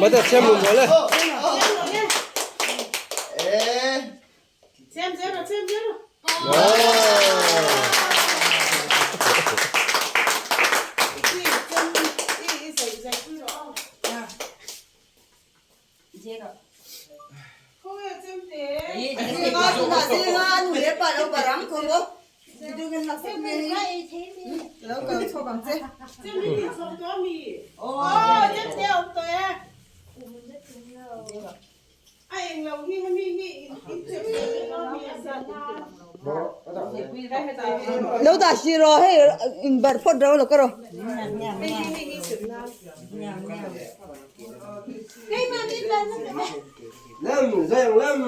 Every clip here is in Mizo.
Mate chem mun rawh le. Lo dah si rawh hei in barh phawt ro lo ka rawh. Lam zeng lam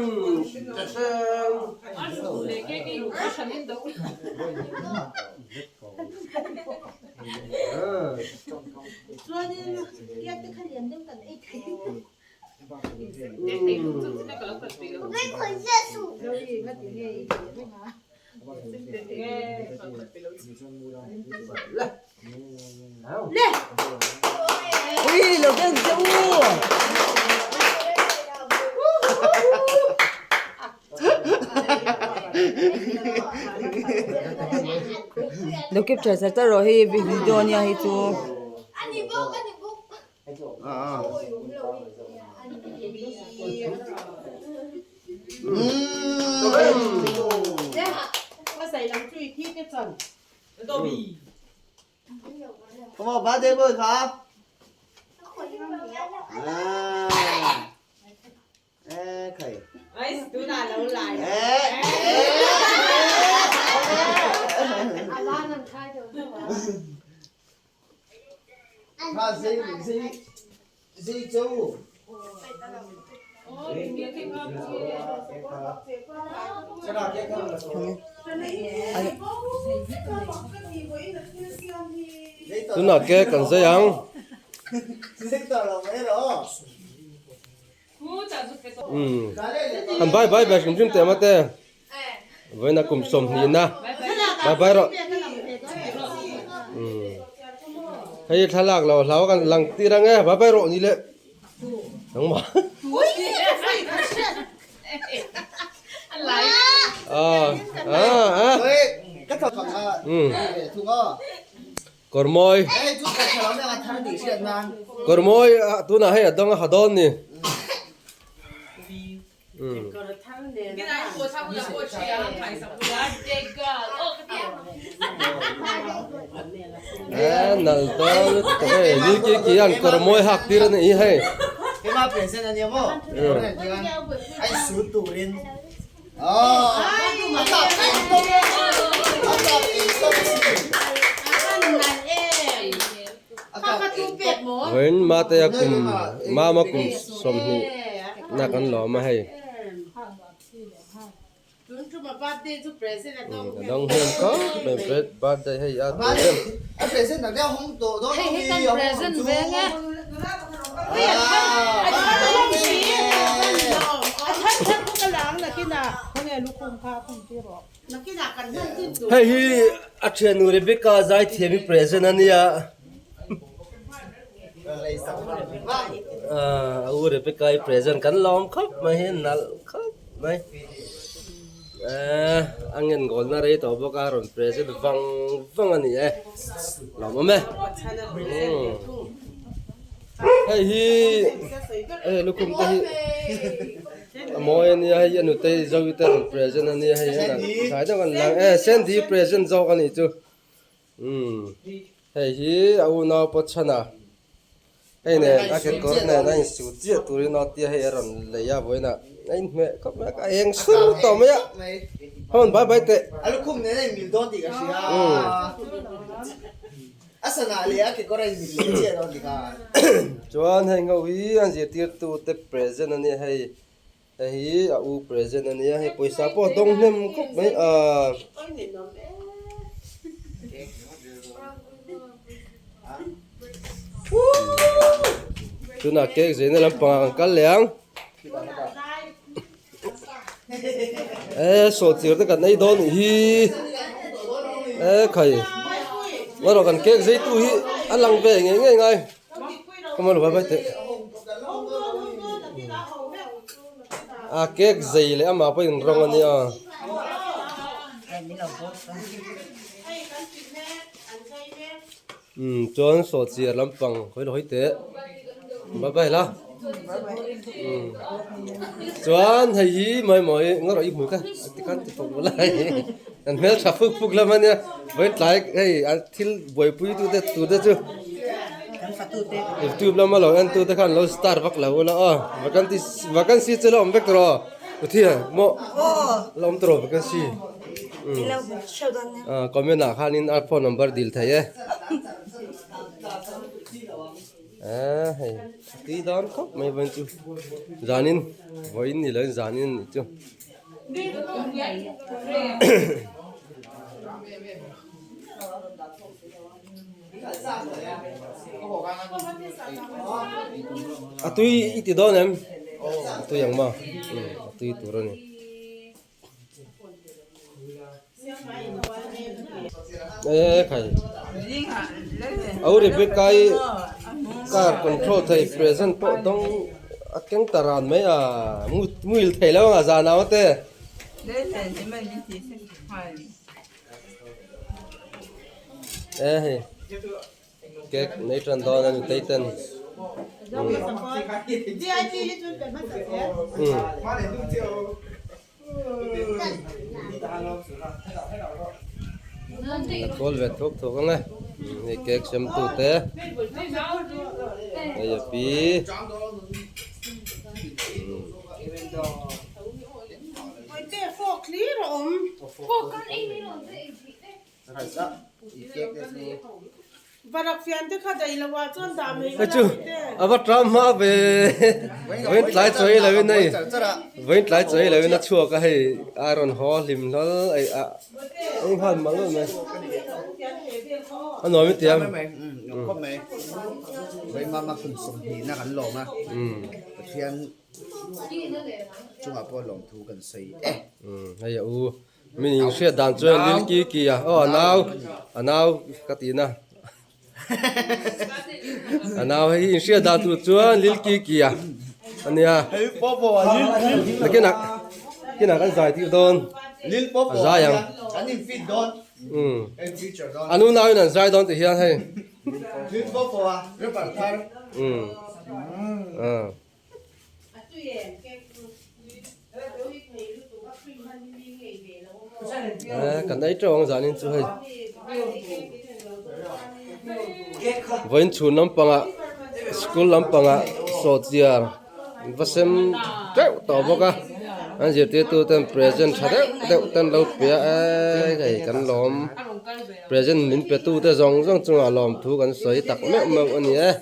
Ui lo keng che u. Lo keep tha char char rawh hei video ania hei chu. Tunah ke kan zai ang. An bye bye ber hrim hrim teh mate. Vawiina kum sawmhnihna bye bye rawh. Hei thlalak lo hlau kan lang tir ang e bye bye rawh ni le. Nangmah. Ah ah ah. Kawr mawi. Kawr mawi tunah hei a dawng a ha dawn ni. Nal dawn lutuk hei ni ki ki an kawr mawi hak tir a ni hei. Vawiin Matea kum Mama kum 20 na kan lawm a hei. A dang hian khawp mai birthday hei a present. Hei hi a thiannu Rebecca zaithiam hi present a nia a u Rebecca hi present kan lawm khawp mai hi nalh khawp mai. Eee a ngen goal na rei tawh bawk a rawn present vang vang a ni e lawmawm e hei hi hei lukhum te hi a mawi a nia hei a nutei zoe te rawn present a nia hei tlai deuh an lang e sandy present zawk a nih chu umm hei hi a unau pawh chhan a. Hei nen a kekawr nen a insuh chiah turin aw tia hei a rawn lei a vawiinah a inhmeh khawp mai a ka eng sur tawh mai a hawn bai bai teh. A lukhum nen a inmil dawn tih ka hria a sana leh a kekawr a inmil leh chiah dawn tih kha. Chuan hei ngo hi an zirtirtu te present a nia hei hei hi a u present a nia hei pawisa pawh a dawng hnem khawp mai a. Tunah cake zeina lampangah kan kal leh ang. E saw tir te kan ei dawn nih hi e khai erawh kan cake zei tu hi a lang ve ngei ngei ngai kawm a lo vai vai teh a cake zei leh amah pawh in rawng a nia. Umm chuan saw chiar lampang hawi lo hawi teh bye bye la umm chuan hei hi mai mawi nga rawh i hmu kha ti khan ti fawk la hei an hmel tha fuk fuk lam ania vawiin tlai hei an thil buaipui tu te tur te chu youtube lama lo en tu te khan lo star vak lo ula aw vacancy vacancy chu la awm vek tawh uthia maw la awm tawh vacancy. Comment ah khanin a phone number dil thei e. Eh hei a tui dawn khawp mai vawiin chu zanin vawiin ni loin zanin a nih chu. A tui i ti dawn em? A tui ang maw? A tui tur a ni. E khai au Rebecca i car control thei present pawh dawng a keng ta ran mai a muil thei lo ang a zan au te. E hei cake nei tan dawn a ni Titan. A khawl ve thuk thuk ang e hei cake sem tu te hei a pi Chu a va tram hma ve vawiin tlai chawi lo in hei vawiin tlai chawi lo in a chhuak a hei a rawn haw hlim hlawl ei a eng han mang em mai a nuam i tiam hei a u Min in hriat dan chuan Lil Ki Ki a aw a nau a nau ka ti na a nau hei in hriat dan tur chuan Lil Ki Ki a ania nakinah nakinah kan zai tir dawn a zai ang a nu nau in an zai dawn ti hian hei umm. Kan ei teuh ang zanin chu hei vawiin chhun lampangah school lampangah sawhchiar va sem teuh tawh bawk a an zirtirtu ten present tha deuh deuh ten lo pe a eee hei kan lawm present min pe tu te zawng zawng chungah lawmthu kan sawi tak meuh meuh a ni e.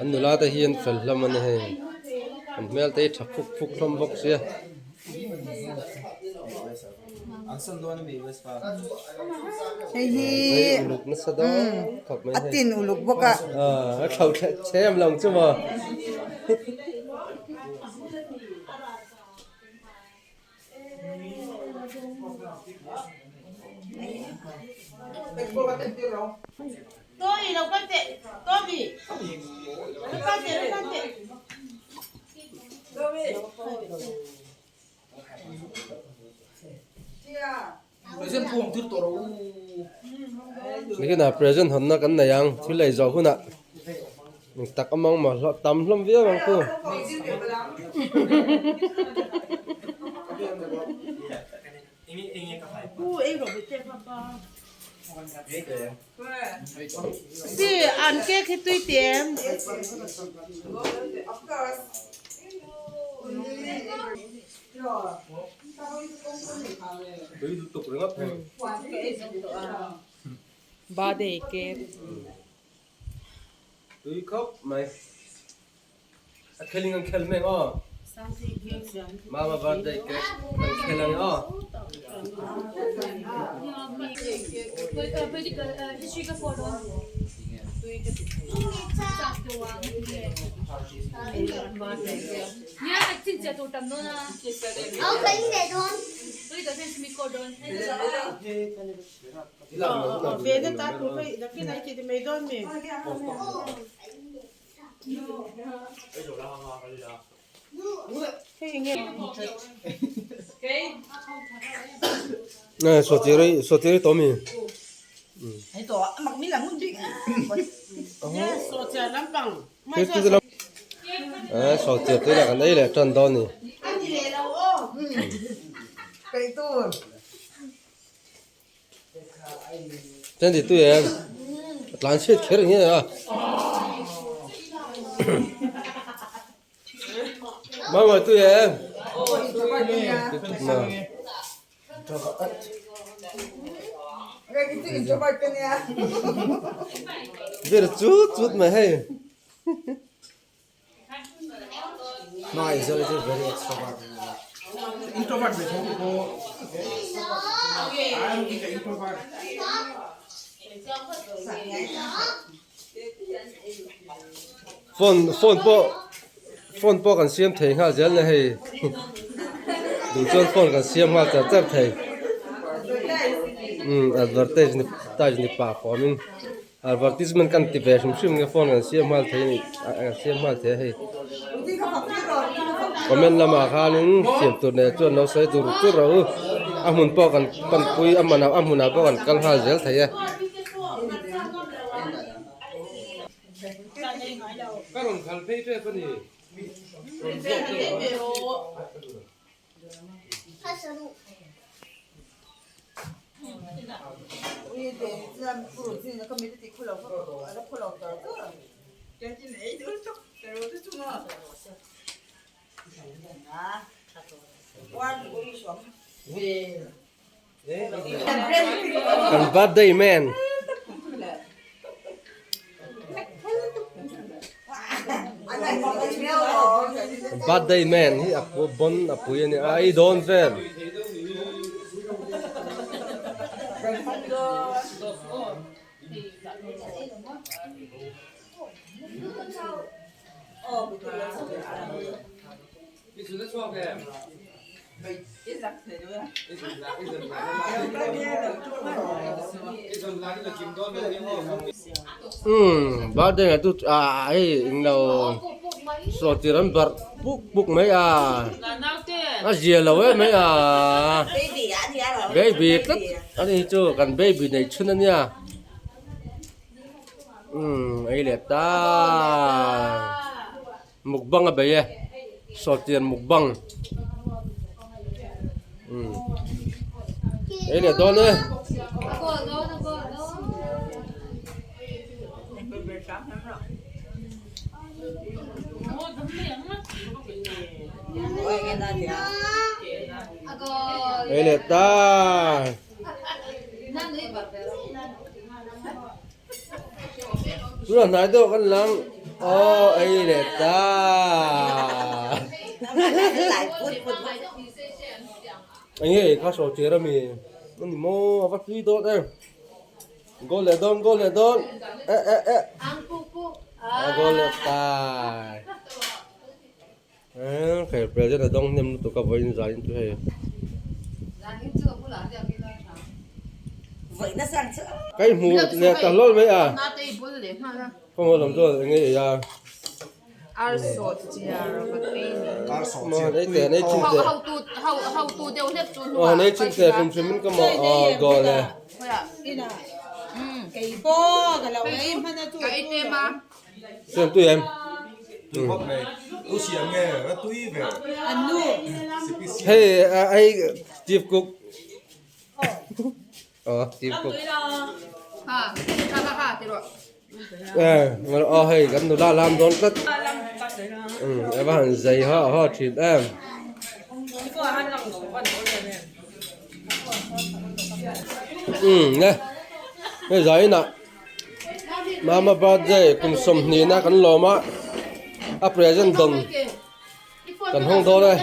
An nula te hi an fel hlawm a ni hei an hmel te hi tha phuk phuk hlawm bawk sia. Hei hi a tin uluk bawk a. A thlo chem lo ang chu maw. Nikinah present hawnna kan nei ang thil ei zawh hunah eng tak amang maw hlawh tam hlawm viau ang chu. Tui lutuk ringawt hei. Birthday cake. Tui khawp mai. A kheling an khel mek aw. Mama birthday cake kan khel ang aw. Sawtiri tawh mi? Sawtir te lah kan ei leh tan dawn ni. Chen ti tui em a tlan chhiat kher nge a Mama tui em Vir chut chut mai hei. No, Aizawl is very extrovert. Introvert ve tho ko. I am the introvert. Phone phone pawh phone pawh kan siam thei nghal zel na hei duh chuan phone kan siam nghal char char thei umm advertise ni type ni pah fawmin. Advertisement kan ti ve hrim hrim nge phone kan siam nghal thei a ni kan siam nghal thei a hei comment lamah khanin siam tur nen chuan lo sawi dur dur rawh u a hmun pawh kan panpui a hmanah a hmunah pawh kan kal nghal zel thei e. Ka rawn khal phei tep a ni. Kan birthday man. Birthday man hi a bon a pui a ni a ei dawn vel. Umm birthday ah chu ah hei englo saw tir an barh puk puk mai a a zia lo em mai a baby tlat a ni chu kan baby nei chhun a nia umm ei leh ta. Mukbang a bei e, sawtian mukbang umm ei leh dawn e. Ei leh ta. Tunah hnai deuh kan lang aw ei leh ta eng nge kha sawi tir ami ani maw a va tui dawn em goal leh dawn goal leh dawn eh eh eh a goal leh ta Hei present a dawng hnem lutuk a vawiin zan in chu hei. Ka i hmuh leh ta hlawl mai a. Ka hmuh lam chuan eng nge ei a. Aw nei chin teh hrim hrim in ka mawh aw goal e. Siam tui em? Tui khawp mai. Tu siam nge? Ka tui ve. Hei hei chief cook. Aw chief cook. Ha ha ha ha ti rawh. Eh aw hei kan nula lam dawn tlat. Umm ava han zai ha ha thin em. Umm le hei zainah mama birthday kum sawmhnihna kan lawm a a present dawn kan hawng dawn e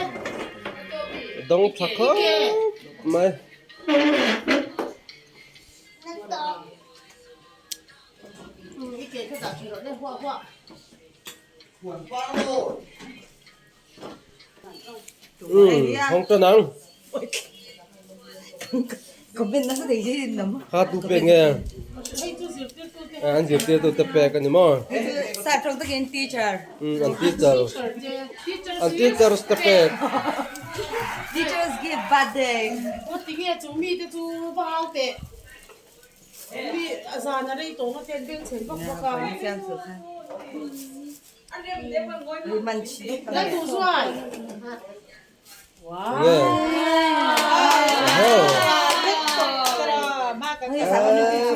dawng tha khawp mai. Hawng ta nang. Kha tu pek nge? An zirtirtu te pek a ni maw? An teacher. An teachers te pek. Teachers give birthday.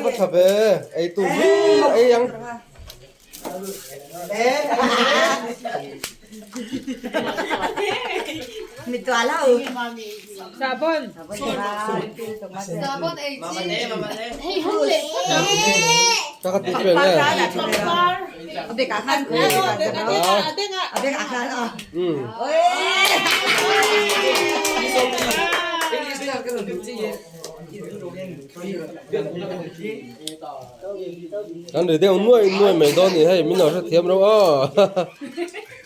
Va tha ve ei tu hi ei ang ta ka tu pe nge Kan ri deuh nuai nuai mai dawn ni hei min lo hrethiam ro aw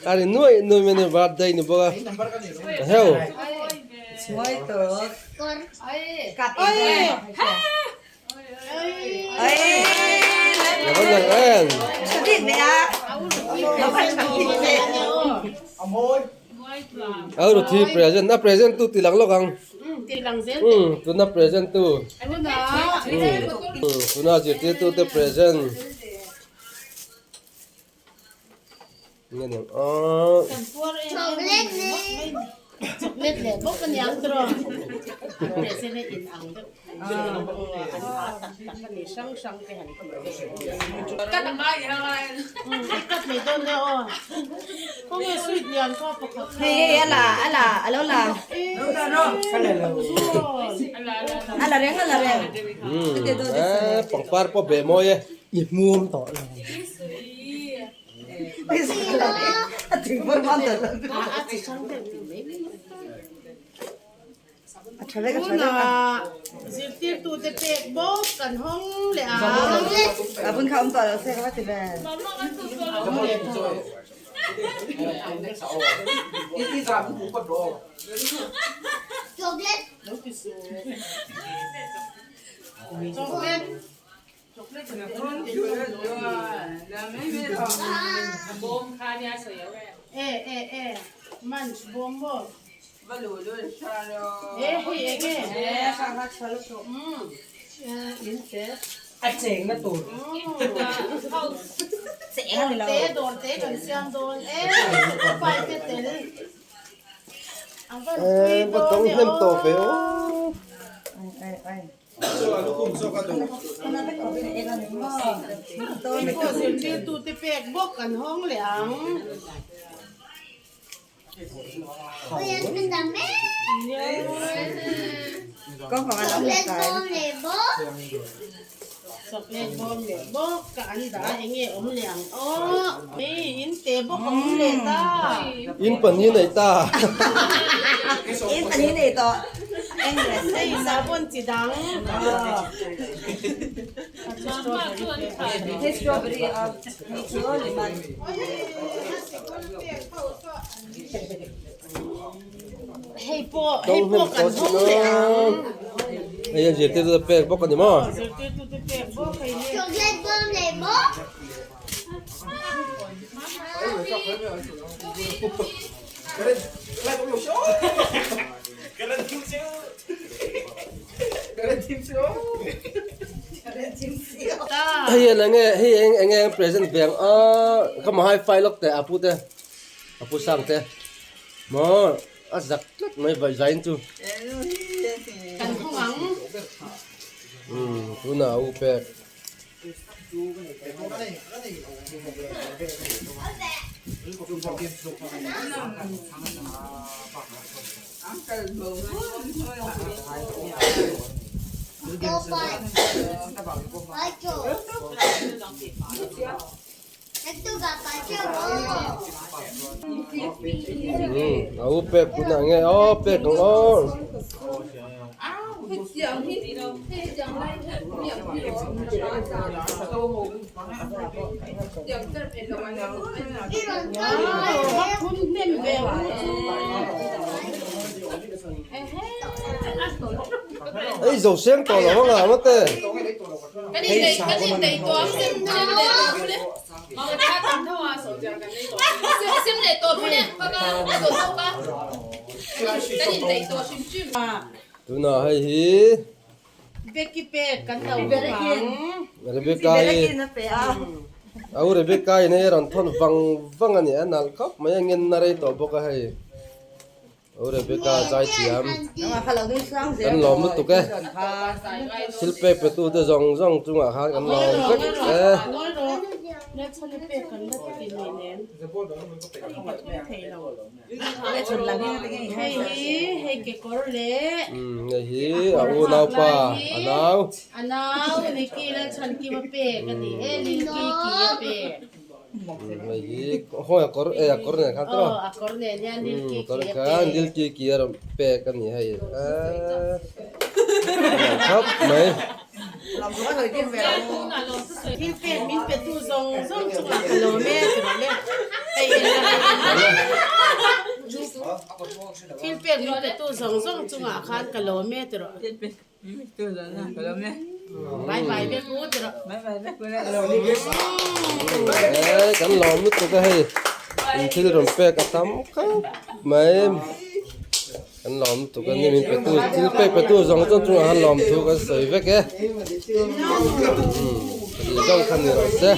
a ri nuai nuai mai a ni birthday ni bawk a heu. Au Ruthi present a present tu ti lang lawk ang tuna present tu tuna zirtirtu te present. Pangpar pawh beh mawi e. I hmuam tawh lo. Zirtirtute pek bawk kan hawng leh a. A cheng na tur. Eee va dawng hnem tawh ve aw. Zirtirtute pek bawk an hawng leh ang. Chocolate bawm leh bawk ka an dah a enge awm leh ang aw. Hei in te bawk a awm leh ta. In pahnih nei ta. In pahnih nei tawh. Hei sahbawn chi dang. Hei strawberry a hei chu lemon. Hei pawh hei pawh kan hawng leh ang. Hei a zirtirtu te pek bawk a ni maw? Zirtirtu te pek bawk hei hi. Chocolate bawm leh bawk. Hei eng nge hei eng eng nge present ve ang a ka ma hai file lawk teh a pu te a pu sang te maw a zak tlat mai vai zain chu Kan hawng ang. Umm tunah a u pek. A u pek tunah nge aw pek ang aw. Ei zo seng tawh lo anga mate. Tunah hei hi Rebecca i au Rebecca in hei a rawn thawn vang vang a ni a nalh khawp mai a ngenna rei tawh bawk a hei. O Rebecca zaithiam kan lawm lutuk e thil pek pe tu te zawng zawng chungah khan kan lawm vek e. Hei hi a unaupa a nau. Hei hi hawi a kawr eh a kawr nen khan tawh a kawr khan lil ki ki a rawn pek a ni hei eee khawp mai. Kan lawm lutuk a hei in thil rawn pek a tam khawp mai kan lawm lutuk a ni min pe tu thil pek pe tu zawng zawng chungah khan lawm thu kan sawi vek e zawng kha ni rawh se.